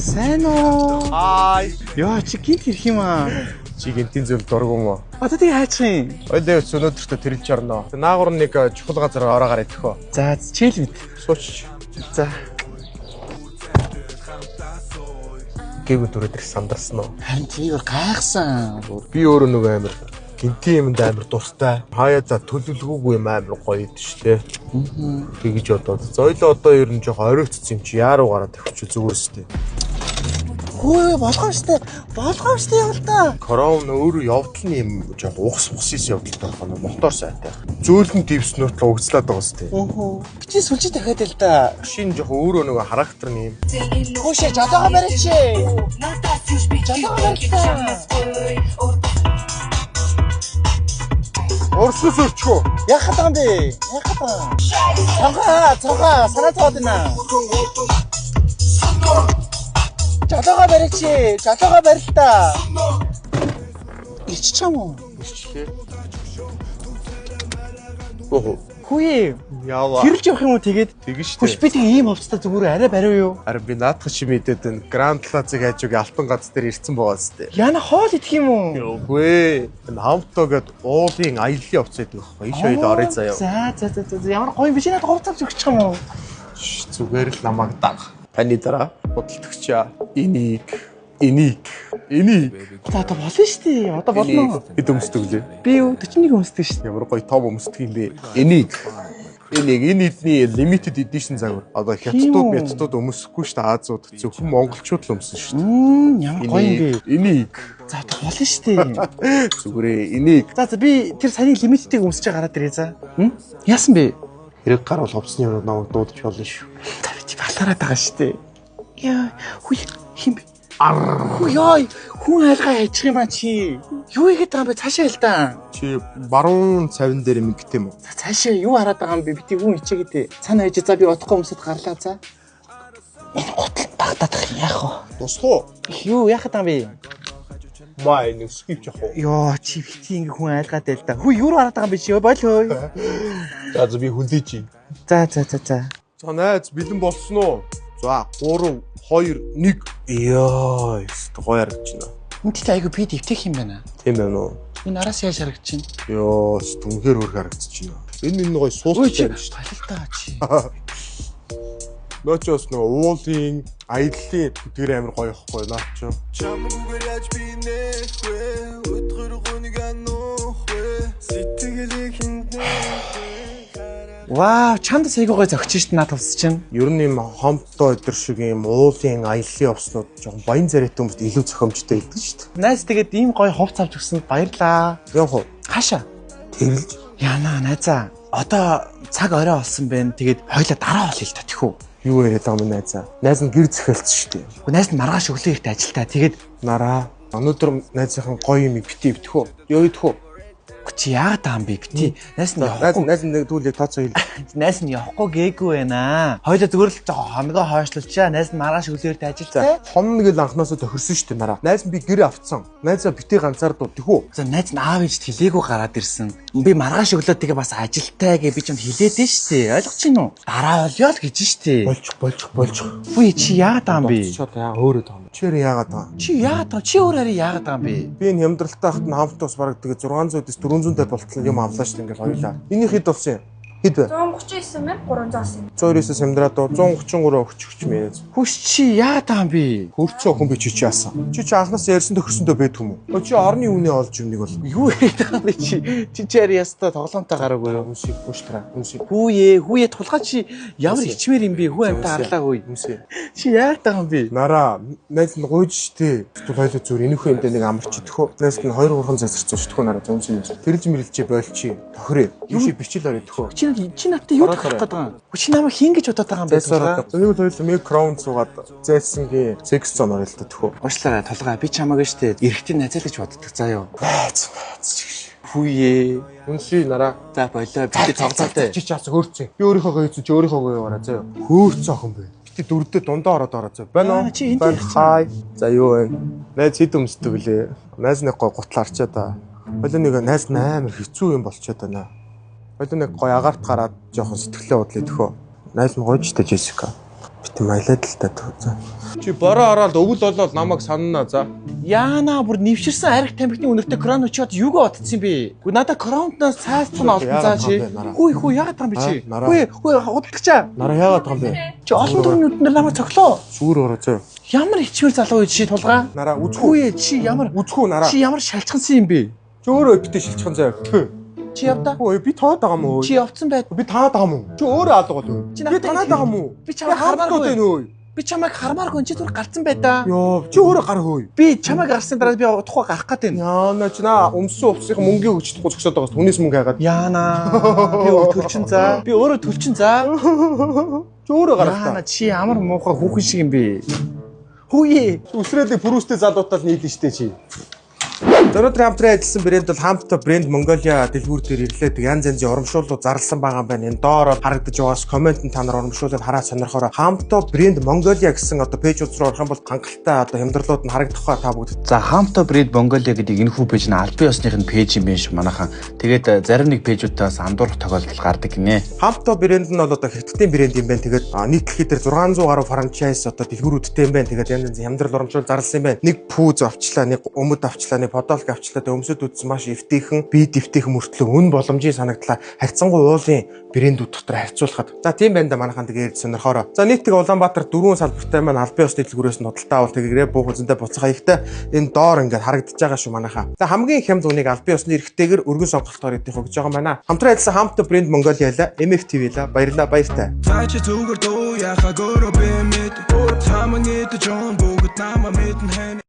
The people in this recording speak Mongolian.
Сайн уу? Хай. Йоо, чи гинт ирэх юм аа. Чи гинтийн зүйл дургу юм уу? Одоо тийг хайчих юм. Ойлоо өс өнөөдөртөө тэрэлж орно. Наагур нэг чухал газар ороо гараа идэх үү? За, чийл мэд. Сууч. За. Гэвүү дүрээд их сандарсан уу? Харин тийм гайхсан. Би өөрөө нөгөө амар гинтийн юмд амар дуртай. Хаяа за төлөвлөгөөгүй юм амар гоё идэв шүү дээ. Тэгэж бодоод. Зойлоо одоо ер нь жоохон оройтцсон юм чи яаруу гараад тавьчих зүгээр шүү дээ. Хөө болгоомжтой. Болгоомжтой юм л да. Корон өөрөө явдал нь юм жоохон ухс ухсис явдалтай байна. Мотор сайтай. Зөөлөн дэвснүүт л угцлаад байгаа шүү дээ. Өөхөө. Чи сүлжээ дахиад л да. Шинэ жоохон өөрөө нөгөө характер нь юм. Хүүшээ жолоогоо бариач. Жолоогоо барьлаа. Урсгас өрчгөө. Яах гэдэг юм бэ? Яах гэдэг юм? Цонхоо, цонхоо, санаа зовоод байна. Жолоогоо бариач. Жолоогоо барил та. Ирчих юм уу? Ирчлээ. Охо. Хүүе. Яава. Хэрэлж явах юм уу тэгээд? Тэгэн штэ. Хүш би тэгээ ийм хувцастай зүгээр арай бариу юу? Харин би наадах чи мэдээд энэ Гранд Плазыг хажууг алтан гац дээр ирсэн байгаа зү. Яна хоол идэх юм уу? Үгүй. Энэ Хамтоо гэд уулын аяллаа явц байдаг байхгүй. Иш хоёул орё заяа. За за за за ямар гоё юм бэ? Чи надад хувцас авч өгчих юм уу? Шш, Зүгээр л намайг даг. Таны дараа худалдагчаа энийг энийг энийг За одоо болно шүү дээ. Одоо болно. Хэд өмсдөг лээ? Би юу 41 өмсдөг шүү дээ. Ямар гоё том өмсдөг юм бэ? Энийг энийг энэ эдний limited edition загвар. Одоо Тийм хятадууд үү? мятадууд өмсөхгүй шүү дээ. Азууд зөвхөн монголчууд л өмсөн шүү дээ. Ямар гоё юм бэ? Энийг За одоо болно шүү дээ. зүгээрээ энийг За за би тэр саяны limited-ийг өмсөж гараад ирээ за. Хм? Яасан бэ? хэрэг гарвал хувцсны юмнууд намайг дуудаж болно шүү. За би чи балаараад байгаа шүү дээ. Яа, хүй хин бэ? Хүй яа, хүн айлгаа хайчих юм а чи. Юу хийгээд байгаа юм бэ? Цаашаа хэл та. Чи баруун цавин дээр юм гэх юм үү? За цаашаа юу хараад байгаа юм бэ? Бити хүн хичээгээдээ. Цаана хийж за би удахгүй өмсөд гарлаа за. Энэ гутал дагдаад яах вэ? Туслах уу? Их юу яах гэдэг юм бэ? Май нэг скип явах уу? Йоо чи бити ингээ хүн айлгаад байл та. Хүү юу руу хараад байгаа юм бэ чи? Боль хөөе. За за би хүлээж. За за за за. За найз бэлэн болсон уу? За 3 2 1. Йоо, ёстой гоё харагдаж байна. Энэ тэгтээ айгу би дэвтэх юм байна. Тийм байна уу? Энэ араас яаж харагдаж байна? Йоо, үнэхээр хөрх харагдаж байна. Энэ энэ гоё Ой чи суулттай юм шүү дээ. бололтоо чи. Нөө чи бас нөгөө уулын аяллаа тэр амар гоё ихгүй наа чи. Чамгүйгээр яаж би нэх вэ? Өдгөр гүнийг ануух вэ? Сэтгэлийг хинтнэх вэ? Вау, чамд айгу гоё зөгч шít наад хувцас чинь. Ер нь юм хомтой өдр шиг юм уулын аяллаа явснууд жоохон баян царайтай хүмүүст илүү зохиомжтой байдаг шүү дээ. Найз тэгээд ийм гоё хувцас авч өгсөнд баярлаа. Явах уу? Хаашаа? Тэрэлж. Яна найзаа. Одоо цаг орой болсон байна. Тэгээд хоёлаа дараа болъё л та тэхүү. Юу яриад байгаа юм найзаа? Найз нь гэр зөхиолцсон шүү дээ. Гэхдээ найз нь маргааш өглөө эрт ажилтаа. Тэгээд Нараа. Өнөөдөр найзынхан гоё юм бити битэх үү? Юу идэх үү? Үгүй чи яагаад таам бэ бити? Найз нь Найз явахгүй. найз нэг түүл яг тооцоо хэл. Найз нь явахгүй гээгүй байна. Хоёлаа зүгээр л жоохон хоногоо хойшлуулчаа. Найз нь маргааш өглөө эрт ажилтаа. Хонно гэл анхнаасаа тохирсон шүү дээ нараа. Найз нь би гэр авцсан. Найзаа бити ганцаар дуу тэхүү. За найз нь аав ээжд хэлээгүй гараад ирсэн. Би маргааш өглөө тэгээ бас ажилтаа гэж би чамд хэлээд нь шүү дээ. Ойлгож чинь үү? Дараа болёо л гэж нь шүү дээ. Болчих болчих болчих. Үгүй чи яагаад таам бэ? Болчиход яа өөрөө таа. Чи өөр яагаад байгаа? Чи яагаад таам? Чи өөр арай яагаад таам бэ? Би энэ хямдралтай хахад нь хамт бас бараг тэгээ 600-ээс 450 болтол юм авлаа шүү дээ ингээл хоёлаа. Энийх хэд болсон юм? Хэд вэ? 139,300 199-ээс хямдраад 133 өгч мэ. Хүш чи яагаад таам бэ? Хөрцөө охин би чи чи яасан. Чи чи анхнаас ярьсан тохирсондоо байдг юм уу? Чи орны үнэ олж юмныг бол Юу яриад байгаа юм бэ чи? Чи чи арай ястаа тоглоомтой гараагүй юу? Үнсийг уушлаа. Үнсийг. Хүүе, хүүе тулгаа чи ямар ичмэр юм бэ? Хүү амтаа харлаагүй. Үнсээ. Чи яагаад байгаа юм бэ? Нараа, найз нь гуйж штэ. Тэгвэл хоёлоо зүгээр энэхүү юм дээр нэг амарч идэх үү? Найз нь 2 3 цаг зарцуулж идэх үү нараа зөв юм. Тэрж мэрэлжээ болчих. Тохирё. Юу шиг бичил орё идэх үү? Чи чи надтай юу тохирох гээд байгаа юм? Чи намайг хин гэж бодоод байгаа юм бэ? Зайсаар. Нэг бол хоёлоо мэг крон суугаад зайсангийн секс зон орё л та төхөө. Уушлаарай тулгаа би чамайг штэ эрэгтэй найзаа л гэж боддог заа юу. Найз найз чиг. Хүүе. Үнсээ нараа. За болоо би тоглоомтой. Чи чаас хөөрцөн. Би өөрийнхөө гойцсон чи өөрийнхөө гоё яваарай заяа. Хөөрцөн охин бэ. Бити дөрөвдөө дундаа ороод ороо заяа. Байна уу? Аа, чи энд Байна. ирсэн. Хай. За юу вэ? Найз хэд өмсдөг лээ? Найз нэг гой гутал арчаа да. Хоёлоо нэг найз нь амар хэцүү юм болчиход байна. Хоёлоо нэг гой агаарт гараад жоохон сэтгэлээ удлаа төхөө. Найз нь гоё ч та Джессика. Бит маялаад л та. За. Чи бороо ороод өвөл болоод намайг санана за. Яана бүр нэвширсэн арх тамхины үнэртэй крон өчөөд юугаа утсан юм бэ? Үгүй надаа кронтноос цаалцсан олдсон заа чи. Хүй хүй яагаад байгаа юм бэ чи? Хүй хүй худалдагчаа. Нараа яагаад байгаа юм бэ? Чи олон төрлийн нүдэн дээр намайг цоглоо. Зүгээр ороо зөө. Ямар ичмэр залуу чи тулгаа? Нараа үзхүү. Хүй чи ямар үзхүү нараа. Чи ямар шалчхансан юм бэ? Чи өөрөө битээ шилжчихэн зөө. Чи явда. Ой би таад байгаа юм уу? Чи явцсан байд. Би таад байгаа юм уу? Чи өөрөө алга бол өө. Би танаад байгаа юм уу? Би чамайг хармааргүй байна өө. Би чамайг хармааргүй чи түр гарцсан байдаа. Йоо, чи өөрөө гар хөөе. Би чамайг гарсны дараа би удахгүй гарах гээд байна. Яана чи наа өмсөн увсынх мөнгийг өгч чадахгүй зогсоод байгаас хүнээс мөнгө хайгаад. Яана. Би өөрөө төлчин за. Би өөрөө төлчин за. Чи өөрөө гарах та. Яана чи ямар муухай хүүхэн шиг юм бэ? Хүүе. Үсрээлийг пүрүүстэй залуутал нийлнэ штэ чи. Өнөөдөр хамтран ажилласан брэнд бол Хамтаа брэнд Mongolia дэлгүүр дээр ирлээ. Тэг янз янзын урамшууллууд зарласан байгаа юм байна. Энэ доор харагдаж байгаас коммент нь та нар урамшуулаад хараа сонирхороо. Хамтаа брэнд Mongolia гэсэн одоо пэйж руу орох юм бол хангалттай одоо хямдралууд нь харагдах ба та бүгд. За Хамтаа брэнд Mongolia гэдэг энэхүү пэйж нь албан ёсных нь пэйж юм биш манайхан. Тэгээд зарим нэг пэйжүүдээс андуурах тохиолдол гардаг гинэ. Хамтаа брэнд нь бол одоо хятадын брэнд юм байна. Тэгээд нийт дэлхий дээр 600 гаруй франчайз одоо дэлгүүрүүдтэй юм байна. Тэгээд янз янзын хямдрал урамшуул зарласан юм байна. Нэг пүүз авчлаа, нэг өмд авчлаа, нэг подолк авчлаа. Тэгээд өмсөд үзсэн маш эвтэйхэн, бид эвтэйхэн мөртлөө үн боломжийн санагдлаа. Харьцангуй уулын брэндүүд дотор харьцуулахад. За тийм байна да манайхан тэгээд сонирхоороо. За нийт тэг Улаанбаатар дөрвөн салбартай маань албан ёсны дэлгүүрээс нь худалдаа авалт хийгээрэй. Буух үзэндээ буцах хаягтай энэ доор ингээд харагдаж байгаа шүү манайхаа. За хамгийн их хямд үнийг албан ёсны эрхтэйгэр өргөн сонголтоор идэх өгж байгаа юм байна. Хамтран ажилласан Хамтаа брэнд Mongolia ла MFTV ла баярлалаа баяртай. Та чи зүгээр дуу яхаа өөрөө би мэд. Таман идэж он бүгд намаа мэднэ.